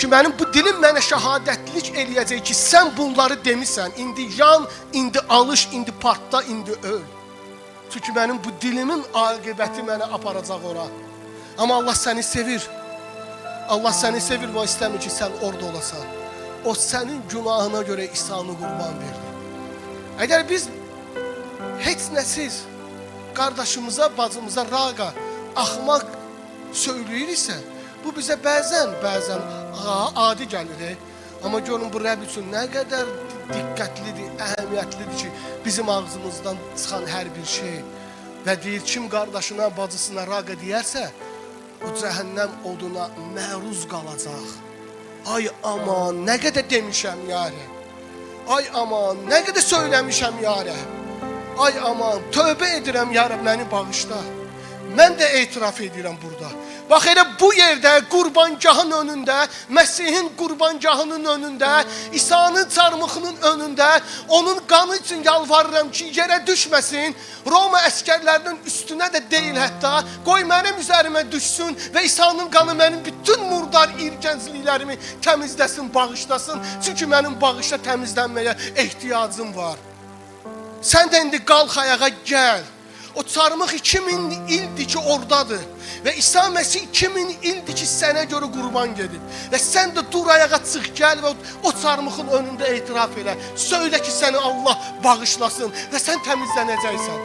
Çünki mənim bu dilim mənə şəhadətlik eləyəcək ki, sən bunları demisən. İndi yan, indi alış, indi partla, indi öl. Çünki mənim bu dilimin aqibəti məni aparacaq ora. Amma Allah səni sevir. Allah səni sevir və istəmir ki, sən orada olasan. O sənin günahına görə İsa'nı qurban verdi. Əgər biz heç nəsiz qardaşımıza, bacımıza raqa, axmaq söyləyiriksə, bu bizə bəzən adi gəlir. Amma görün bu Rəbb üçün nə qədər diqqətlidir, əhəmiyyətlidir ki, bizim ağzımızdan çıxan hər bir şey və deyir kim qardaşına, bacısına raqa deyərsə, o cəhənnəm oduna məruz qalacaq. Ay aman, nə qədər demişəm ya Rəbb. Ay aman, nə qədər söyləmişəm ya Rəbb. Ay aman, tövbə edirəm ya Rəbb, məni bağışla. Mən də etiraf edirəm burada. Bax elə bu yerdə qurbangahın önündə, Məsihin qurbangahının önündə, İsa'nın çarmıxının önündə onun qanı üçün yalvarıram ki, yerə düşməsin. Roma əskərlərinin üstünə də deyil hətta. Qoy mənim üzərimə düşsün və İsa'nın qanı mənim bütün murdar irgəncliklərimi təmizləsin, bağışlasın. Çünki mənim bağışla təmizlənməyə ehtiyacım var. Sən də indi qalx ayağa gəl. O çarmıx 2000 ildir ki oradadır. Və İsa Məsih 2000 ildir ki sənə görə qurban gedib. Və sən də dur ayağa çıx gəl və o çarmıxın önündə etiraf elə. Söylə ki səni Allah bağışlasın və sən təmizlənəcəksən.